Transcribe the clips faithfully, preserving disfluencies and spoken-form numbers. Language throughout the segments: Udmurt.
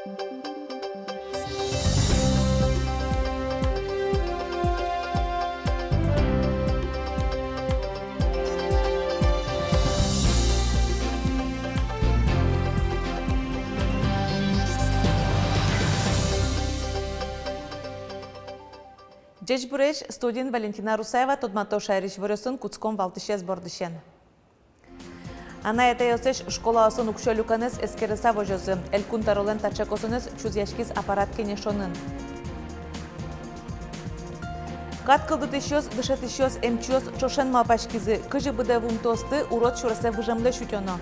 Ӟечбуресь! Студиын Валентина Русаева. Тодмато шаерысь иворъёсын. Кутском валтӥсез бордысен. Анай-атайёслэсь школаосын уксё люканэз эскерыса возёзы. Элькун тӧролэн таӵе косонэз чузъяськиз аппарат кенешонын. Кат кылдытӥсьёс, дышетӥсьёс, эмчиос ӵошен малпаськизы, кызьы быдэ вуымтэосты урод сюресэ выжемлэсь утёно.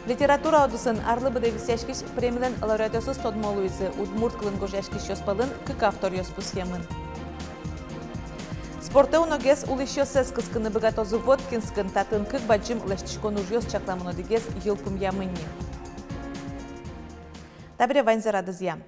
Литература удысын арлы быдэ висъяськись премилэн лауреатъёсыз тодмо луизы. Удмурт кылын гожъяськисьёс пӧлын кык авторъёс пусъемын. Спортэ уногес улӥсьёссэс кыскыны быгатозы Воткинскын. Татын кык бадӟым лэсьтӥськон ужъёс чакламын, одӥгез йылпумъямын ни. Табере ваньзэ радызъя.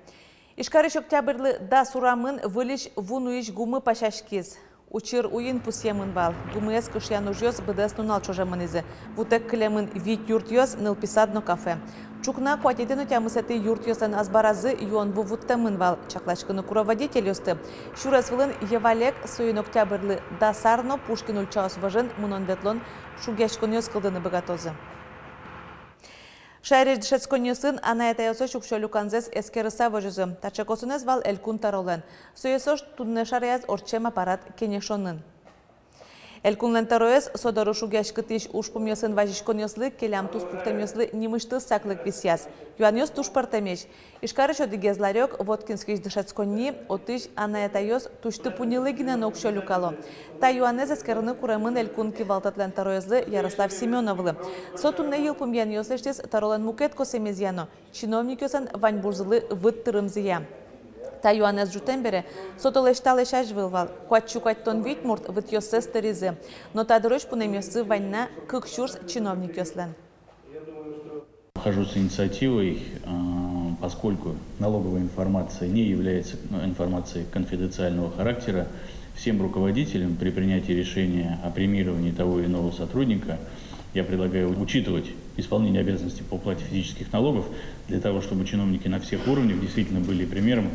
Ижкарысь Октябрьлы дас урамын выльысь ву нуись гумы пасяськиз. Учыр уин пусъемын вал. Гумыез кышъян ужъёс быдэс нунал ӵоже мынӥзы. Вутэк кылемын вить юртъёс, нылпи сад но кафе. Ӵукна куатетӥ но тямысэтӥ юртъёслэн азбаразы юон ву вуттэмын вал. Чакласькыны куро водительёсты. Сюрес вылын йӧвалег, соин Октябрьлы дас ар но Пушкин ульчаос вожын мынон-ветлон шугъяськонъёс кылдыны быгатозы. Шаерысь дышетсконниосын анай-атайёслэсь уксё люканзэс эскерыса возёзы. Таӵе косонэз вал Элькун тӧролэн. Сое со туннэ шараяз ортчем аппарат кенешонын. Элькунлэн тӧроез со доры шугъяськытӥсь ужпумъёсын вазиськонъёслы, келям туспуктэмъёслы нимысьтыз саклык висъяз. Юанъёс туж пӧртэмесь. Ижкарысь одӥгез ларёк, Воткинскысь дышетсконни, отысь анай-атайёс тусьты-пуньылы гинэ но уксё люкало. Та юанэз эскерыны куремын Элькун кивалтэтлэн тӧроезлы Ярослав Семёновлы. Со туннэ йылпумъянъёс лэсьтӥз тӧролэн мукет косэмезъя но чиновникъёслэн ваньбурзылы выт тырымзыя. Та юанэз ӝутэм бере, со толэзь талэсь азьвыл вал. Куать сю куатьтон вить мурт вытъёссэс тыризы. Но та дырозь пунэмъёссы вань на кык сюрс чиновникъёслэн. Вхожу с инициативой, а, поскольку налоговая информация не является, ну, информацией конфиденциального характера, всем руководителям при принятии решения о премировании того или иного сотрудника я предлагаю учитывать исполнение обязанностей по уплате физических налогов для того, чтобы чиновники на всех уровнях действительно были примером.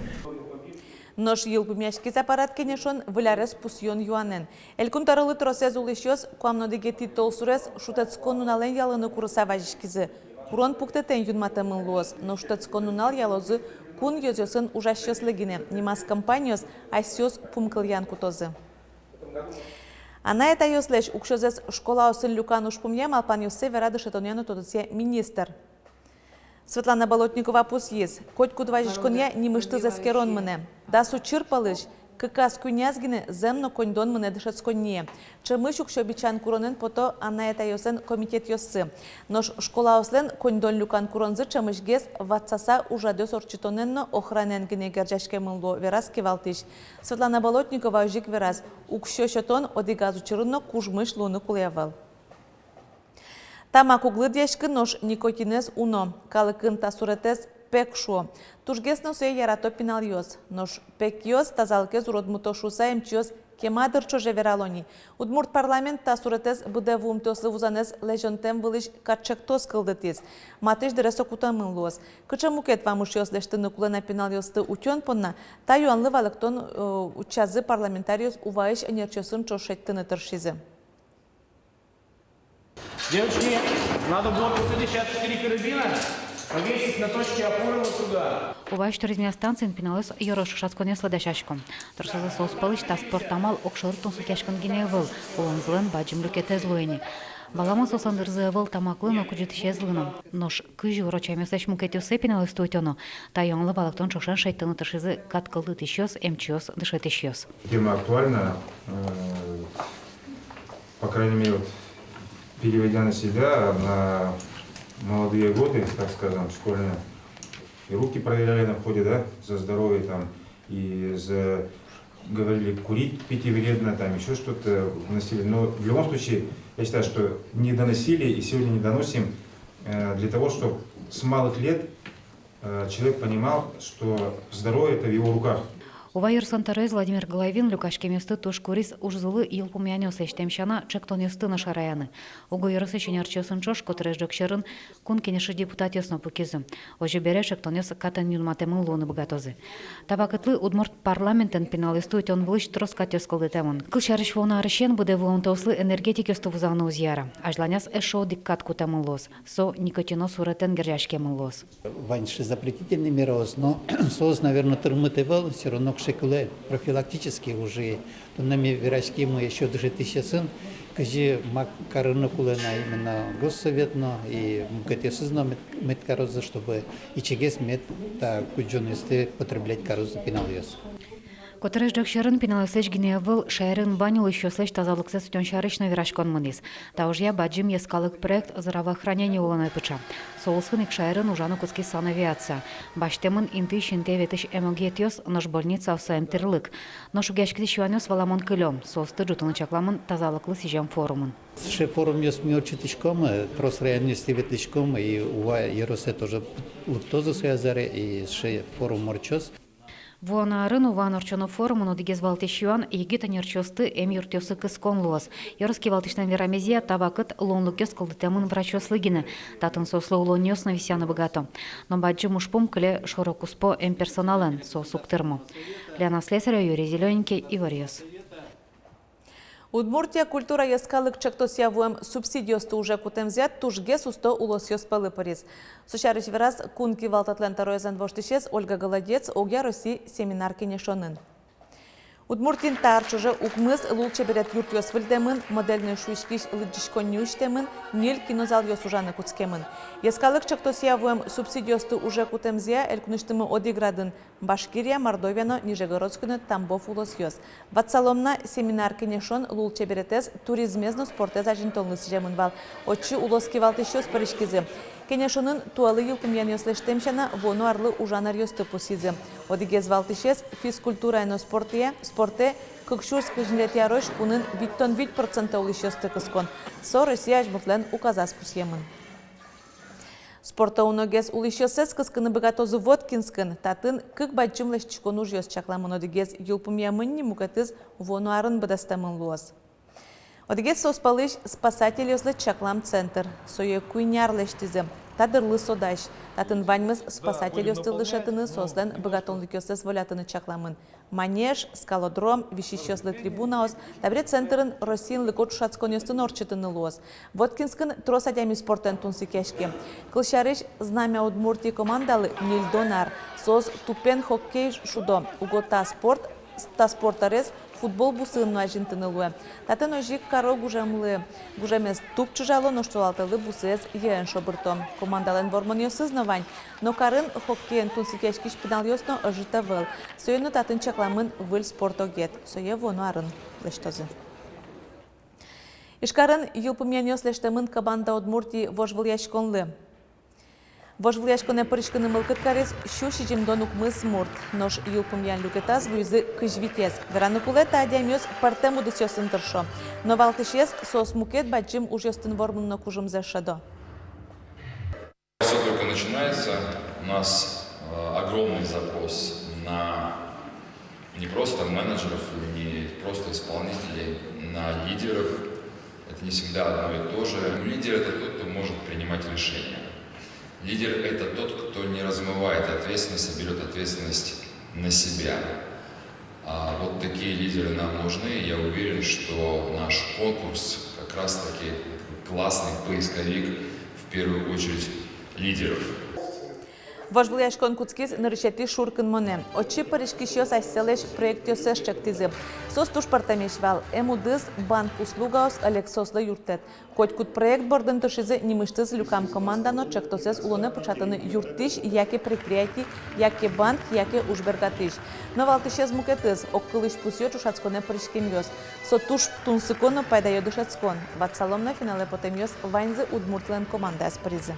Нош йылпумъяськиз аппарат кенешон выль арез пусъён юанэн. Элькун тӧролы тросэз улӥсьёс куамын одӥгетӥ толсурез шутэтскон нуналэн ялыны курыса вазиськизы. Курон пуктэтэн юнматэмын луоз, но шутэтскон нунал ялозы кун ёзъёсын ужасьёслы гинэ. Нимаз компаниос асьсэос пумкылъян кутозы. Анай-атайёслэсь уксёзэс школаосын люкан ужпумъя малпанъёссэ вера дышетонъя но тодосъя министр. Светлана Болотникова пусйиз: котькуд вазиськонъя нимысьтыз эскерон мынэ. Дас учыр пӧлысь кыказ-куиньяз гинэ зэм но коньдон мынэ дышетсконние. Ӵемысь уксё бичан куронэн пото анай-атайёслэн комитетъёссы. Нош школаослэн коньдон люкан куронзы ӵемысьгес ватсаса ужрадъёс ортчытонэн но охранэн гинэ герӟаськемын луо, вераз кивалтӥсь. Светлана Болотникова озьы ик вераз: уксё сётон одӥгаз учырын но кужмысь луыны кулэ ӧвӧл. Тамак уг лыдъяськы, нош никотинэз уно. Калыкын та суретэз пек шуо. Тужгес но сое ярато пиналъёс. Нош пекъёс тазалыкез уродмыто шуыса эмчиос кема дыр ӵоже верало ни. Удмурт парламент та суретэз быдэ вуымтэослы вузанэз лэзёнтэм вылысь катчектос кылдытӥз. Матысь дыре со кутэмын луоз. Кыӵе мукет вамышъёс лэсьтыны кулэ на пиналъёсты утён понна, та юанлы валэктон, э, утчазы парламентариос Уваысь ӧнерчиосын ӵош шедьтыны тыршизы. Девочки, надо будет вот эти сейчас четыре карабина повесить на точке опоры вот сюда. Уваысь туризмъя станциын пиналъёс ёрос ӵошатсконъёслы дасясько. Тросэзлы соос пӧлысь та спорт амал огшоры тунсыкъяськон гинэ ӧвӧл, улонзылэн бадӟым люкетэз луэ ни. Валамон, соослэн дырзы ӧвӧл тамаклы но, кудӟытӥсезлы но. Нош кызьы урочамъёслэсь мукетъёссэ пиналъёсты утёно, та юанлы валэктон ӵошен шедьтыны тыршизы кат кылдытӥсьёс, эмчиос, дышетӥсьёс. Тема актуальна, э, по крайней мере, вот, переводя на себя, на молодые годы, так скажем, школьные, и руки проверяли на входе, да, за здоровье, там, и за, говорили, курить пить и вредно, там, ещё что-то вносили. Но в любом случае, я считаю, что не доносили и сегодня не доносим, э, для того, чтобы с малых лет э, человек понимал, что здоровье — это в его руках. Ува ёрослэн тӧроез Владимир Головин люкаськемъёсты туж куриз ужзылы йылпумъянъёс лэсьтэм сяна, ӵектонъёсты но шараяны. Уго ёросысь ӧнерчиосын ӵош котырес ӝӧк сьӧрын Кун Кенешлы депутатъёс но пукизы. Озьы бере, ӵектонъёс катэн юнматэмын луыны быгатозы. Та вакытлы удмурт парламентэн пиналъёсты утён вылысь трос катъёс кылдытэмын. Кылсярысь, вуоно арысен быдэ вуонтэослы энергетикъёсты вузаны уз яра. Азьланяз эшшо одӥг кат кутэмын луоз. Со никотиноз сурэтэн герӟаськемын луоз. Вань сыӵе запретительный мераос, но соос, наверно, тырмыт ӧвӧл, всё равно кыӵе ке кулэ профилактический ужъёс. Туннэ ми вераськимы ещё дышетӥсьёсын, кызьы ма карыны кулэ на именно Госсовет но и мукетъёсыз но мед, мед карозы, чтобы ичигес мед та кудӟонъёсты потреблять карозы пиналъёс. Котырес ӝӧк сьӧрын пиналъёслэсь гинэ ӧвӧл, шаерын вань улӥсьёслэсь тазалыксэс утён сярысь но вераськон мынӥз. Та ужъя бадӟым йӧскалык проект «Здравоохранение» улонэ пыӵа. Со улсын ик шаерын ужаны кутскиз санавиация. Басьтэмын интыысь интые ветлӥсь эмъюртъёс, нош больницаос со эмтӥрлык. Нош шугъяськытӥсь юанъёс валамон кылё. Соосты ӝутыны чакламын тазалыклы сӥзем форумын. Сыӵе форумъёс ми ортчытӥськомы, трос районъёстӥ ветлӥськомы, и Ува ёросэ тоже лыктозы сое азьларе, и сыӵе форум ортчоз. Вуоно арын Уваын ортчоно форумын одӥгез валтӥсь юан — егит ӧнерчиосты эмъюртъёсы кыскон луоз. Ёрос кивалтӥсьлэн верамезъя, та вакыт луонлыкъёс кылдытэмын врачъёслы гинэ. Татын соослы улонниос но висъяны быгато. Но бадӟым ужпум кыле шоро-куспо эмперсоналэн, соос уг тырмо. Лена Слесарева, Юрий Зелёненький, «Иворъёс». Удмуртия культура йӧскалык ӵектосъя вуэм субсидиосты уже кутэмзъя тужгес усто улосъёс пӧлы пыриз. Со сярысь вераз Кун кивалтэтлэн тӧроезлэн воштӥсез Ольга Голодец огъя Россиысь семинар-кенешонын. Удмуртиын та ар ӵоже укмыс лулчеберет юртъёс выльдэмын, модельной шуиськись лыдӟиськонни усьтэмын, ньыль кинозалъёс ужаны кутскемын. Йӧскалык ӵектосъя вуэм субсидиосты уже кутэмзъя элькунысьтымы одӥг радын Башкирия, Мордовия но Нижегородской но Тамбов улосъёс. Ватсалом на, семинар-кенешон лулчеберетэз, туризмез но спортэз азинтонлы сӥземын вал. Отчы улос кивалтӥсьёс пыриськизы. Кенешонын туэлы йылпумъянъёс лэсьтэм сяна, вуоно арлы ужан ӧръёсты пусйизы. Одӥгез валтӥсез — физкультурая но спортэ, спортэ кык сюрс кызь ньылетӥ арозь кунын витьтон вить процентлы улӥсьёсты кыскон. Со Россия азьмуртлэн указаз пусъемын. Спортэ уногес улӥсьёссэс кыскыны быгатозы Воткинскын. Татын кык бадӟым лэсьтӥськон ужъёс чакламын. Одӥгез йылпумъямын ни, мукетыз вуоно арын быдэстэмын луоз. Одӥгез соос пӧлысь спасательёслы чаклам центр. Сое куинь ар лэсьтӥзы. Та дырлы со дась. Татын ваньмыз спасательёсты дышетыны, соослэн быгатонлыкъёссэс волятыны чакламын. Манеж, скалодром, висисьёслы трибунаос. Табере центрын Россиын лыко ӵошатсконъёсты но ортчытыны луоз. Воткинскын трос адями спортэн тунсыкъяське. Кылсярысь, «Знамя Удмуртии» командалы ньыльдон ар. Соос тупен хоккей шудо. Уго та спорт, та спорт арез футбол бусыын но азинтыны луэ. Татын озьы ик каро гужемлы. Гужемез туп чыжало, нош толалтэлы бусыез йӧэн шобырто. Командалэн вормонъёсыз но вань. Но карын хоккеен тунсыкъяськись пиналъёс но ӧжыт ӧвӧл. Соин но татын чакламын выль спорт огет. Сое вуоно арын лэсьтозы. Ижкарын йылпумъянъёс лэсьтэмын «Команда Удмуртии» вожвылъяськонлы. Вожвылъяськонэ пыриськыны мылкыд кариз сю сизьымдон укмыс мурт. Нош йылпумъян люкетаз вуизы кызь витез. Вераны кулэ, та адямиос пӧртэм удысъёсын тыршо. Но валтӥсез — соос мукет бадӟым ужъёсын вормыны но кужымзэс шӧдо. Всё только начинается. У нас, э, огромный запрос на не просто менеджеров или не просто исполнителей, на лидеров. Это не всегда одно и то же. Лидер — это тот, кто может принимать решения. Лидер — это тот, кто не размывает ответственность, а берёт ответственность на себя. А вот такие лидеры нам нужны. Я уверен, что наш конкурс как раз-таки классный поисковик, в первую очередь, лидеров. Вожвылъяськон кутскиз нырысетӥ шуркынмонэ. Отчы пыриськисьёс асьсэлэсь проектъёссэс ӵектӥзы. Соос туж пӧртэмесь вал. Эм удыс — банк услугаос, ӧлексоослы юрттэт. Котькуд проект бордын тыршизы нимысьтыз люкам команда но ӵектосэз улонэ пыӵатыны юрттӥсь яке предприятие, яке банк, яке ужбергатӥсь. Но валтӥсез мукетыз — огкылысь пусъё ӵошатсконэ пыриськемъёс. Со туж тунсыко но пайдаё дышетскон. Ватсалом на, финалэ потэмъёс ваньзы Удмуртилэн командаяз пыризы.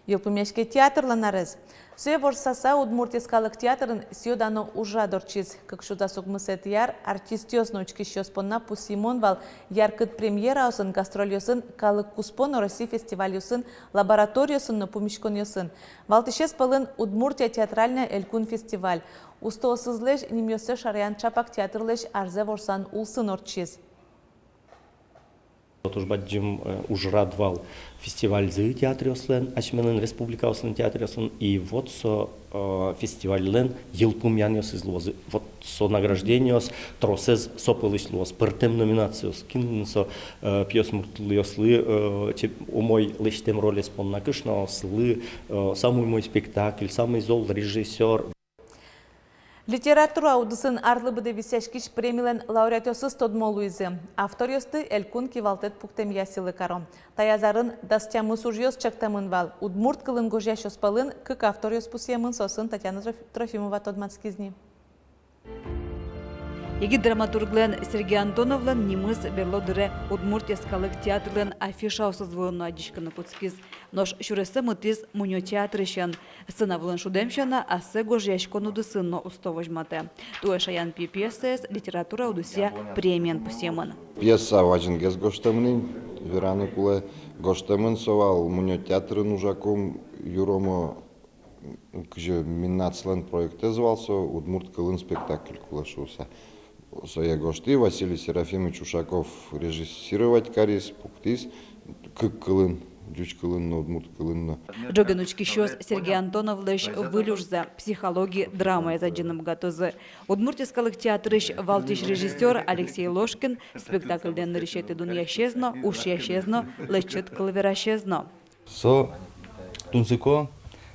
Йылпумъяське театрлэн арез. Сое ворсаса, Удмурт йӧскалык театрын сӥё-дано ужрад ортчиз. Кык сюрс дас укмысэтӥ ар артистъёс но учкисьёс понна пусйымон вал яркыт премьераосын, гастрольёсын, калык куспо но Россия фестивальёсын, лабораториосын но пумиськонъёсын. Валтӥсез пӧлын «Удмуртия театральная» элькун фестиваль. Устоосызлэсь нимъёссэ шараян ӵапак театрлэсь арзэ ворсан улсын ортчиз. Туж бадӟым, э, ужрад вал фестивальзы театръёслэн, асьмелэн республикаослэн театръёслэн, и вот со, э, фестивальлэн йылпумъянъёсыз луозы. Вот со награждениос тросэз со пӧлысь луоз, пӧртэм номинациос, кин со, э, пиосмуртлыослы, э, чеб-, умой лэсьтэм ролез понна, кышноослы, э, самой умой спектакль, самой зол режиссёр. Литература удысын арлы быдэ висъяськись премилэн лауреатъёсыз тодмо луизы. Авторъёсты элькун кивалтэт пуктэмъя сӥлы каро. Таяз арын дас тямыс ужъёс чектэмын вал. Удмурт кылын гожъясьёс пӧлын кык авторъёс пусъемын, соосын Татьяна Троф-, Трофимова тодматскиз ни. Егит драматурглэн Сергей Антоновлэн нимыз берло дыре Удмурт йӧскалык театрлэн афишаосыз вылын но адӟиськыны кутскиз. Нош сюрессэ мытӥз Мунё театрысен. Сцена вылын шудэм сяна, ассэ гожъяськон удысын но усто возьматэ. Туэ шаян пи-, пьесаез литература удысъя премиен пусъемын. Пьеса вазьгес гожтэмын ини, вераны кулэ, гожтэмын со вал, Мунё театрын ужакум юромо, кызьы Миннацлэн проектэз вал со, удмурт кылын спектакль кулэ шуыса. Сое гожтӥ, Василий Серафимович Ушаков режиссировать кариз, пуктӥз кык кылын, ӟуч кылын но, удмурт кылын но. Ӝоген учкисьёс Сергей Антоновлэсь выль ужзэ, психологи драмаез адӟыны быгатозы. Удмурт йӧскалык театрысь валтӥсь режиссёр Алексей Ложкин спектакльлэн нырысетӥ дунъясез но, ушъясез но, лэчыт кылверасез но. Со тунсыко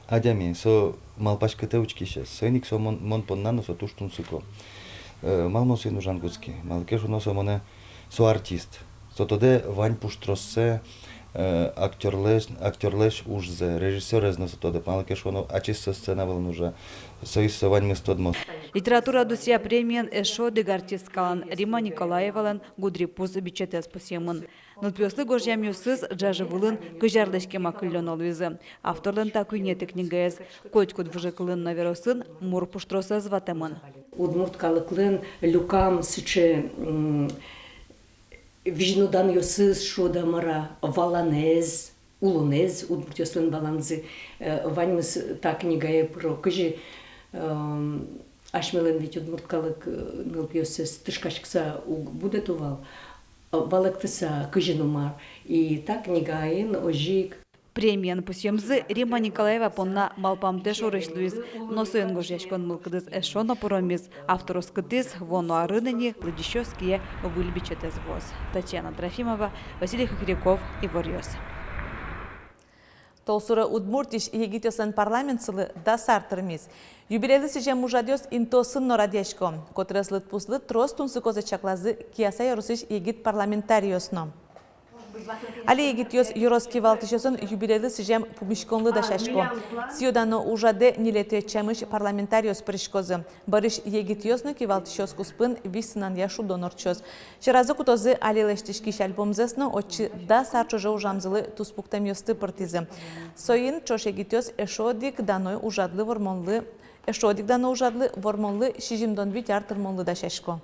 адями, со малпаськытэ учкисез. Соин ик со мон, мон понна но со туж тунсыко. Э, малы мон соин ужан кутски? Малы ке шуоно, со монэ, со артист. Со тодэ вань пуштроссэ, э, актёрлэсь, актёрлэсь ужзэ, режиссёрез но со тодэ. Малы ке шуоно, ачиз со сцена вылын ужа. Соиз со ваньмыз тодмо. Литература удысъя премиен эшшо одӥг артисткалэн, Римма Николаевалэн «Гудырипуз» бичетэз пусъемын. Нылпиослы гожъямъёсыз ӝажы вылын кызь арлэсь кема кыллёно луизы. Авторлэн та куинетӥ книгаез. Котькуд выжыкылын но веросын мур пуштросэз ватэмын. Удмурт калыклэн люкам сыӵе, м, визьноданъёсыз, шуод-а мар-а, валанэз, улонэз, удмуртъёслэн валанзы, э, ваньмыз та книгае пыро. Кызьы, эм, асьмелэн ведь удмурт калык, э, нылпиоссэс тышкаськыса уг будэту вал, э, валэктыса, кызьы но мар. И та книгаын озьы ик. Премиен пусъемзы Римма Николаева понна малпамтэ шорысь луиз, но соин гожъяськон мылкыдыз эшшо но пыромиз. Автор оскытӥз, вуоно арын ини лыдӟисьёс кие выль бичетэз вуоз. Татьяна Трофимова, Василий Хохряков, «Иворъёс». Толсуре Удмуртиысь егитъёслэн парламентсылы дас ар тырмиз. Юбилейлы сӥзем ужрадъёс интыосын но радъясько. Котырес лыдпуслы трос тунсыкозэ чаклазы Кияса ёросысь егит парламентариос но. Али егитъёс ёрос кивалтӥсьёсын юбилейлы сӥзем пумиськонлы дасясько. Сӥё-дано ужрадэ ньылетӥ ӧтчамысь парламентариос пыриськозы. Бӧрысь егитъёс но кивалтӥсьёс куспын визь сынанъя шудон ортчоз. Сьӧразы кутозы али лэсьтӥськись альбомзэс но, отчы дас ар ӵоже ужамзылы туспуктэмъёсты пыртӥзы. Соин ӵош егитъёс эшшо одӥг дано ужрадлы Вормонлы, эшшо одӥг дано ужрадлы Вормонлы сизьымдон вить ар тырмонлы дасясько.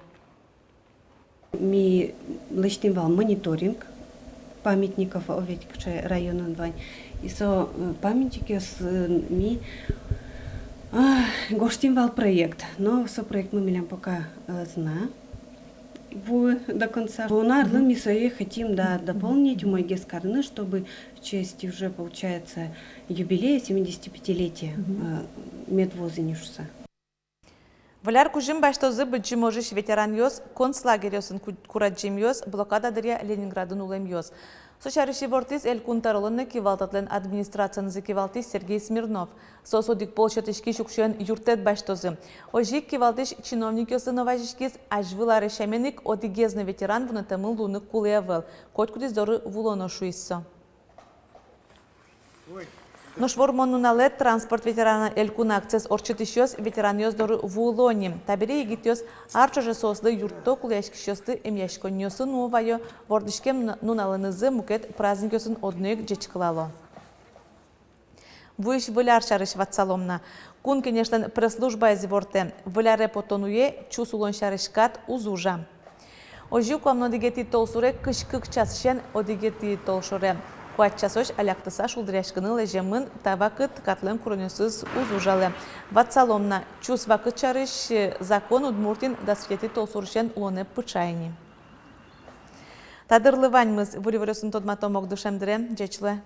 Ми лэсьтӥм вал мониторинг памятников, о, ведь кыӵе районын вань. И со, э, памятникъёс, э, ми, а, гожтӥм вал проект. Но со проектмы милям пока, э, ӧз на вуы до конца. Вуоно арлы ми сое хотим, да, дополнить, умойгес карыны, чтобы в честь уже, получается, юбилея, семидесятипятилетия, э, мед вуоз ини шуыса. Выль ар кузьым басьтозы Быдӟым ожысь ветеранъёс, концлагерьёсын ку-, курадӟемъёс, блокада дыръя Ленинградын улэмъёс. Со сярысь ивортӥз Элькун тӧролэн но кивалтэтлэн администрациязы кивалтӥсь Сергей Смирнов. Соос одӥг пол сётӥськись уксёен юрттэт басьтозы. Озьы ик кивалтӥсь чиновникъёслы но вазиськиз, азьвыл арысь сямен ик одӥгез но ветеран вунэтэмын луыны кулэ ӧвӧл, котькудӥз доры вуылоно, шуиз со. Нош Вормон нуналэ «Транспорт ветерана» элькун акциез ортчытӥсьёс ветеранъёс доры вуыло ни. Табере егитъёс ар ӵоже соослы юртто кулэяськисьёсты эмъяськонниосын нуо, ваё, вордӥськем нуналэнызы мукет праздникъёсын одно ик ӟечкылало. Вуись Выль ар сярысь ватсалом на. Кун Кенешлэн пресс-службаез ивортэ: Выль аре потон уе чус улон сярысь кат уз ужа. Озьы ик куамын одӥгетӥ толсуре кызь кык часысен одӥгетӥ толшоре куать часозь аляктыса шулдыръяськыны лэземын, та вакыт катлэн куронъёсыз уз ужалэ. Ватсалом на: чус вакыт сярысь закон Удмуртиын дас витетӥ толсурысен улонэ пыӵа ини. Та дырлы ваньмыз. Выль иворъёсын тодматом ук дышем дыре. Ӟеч луэ.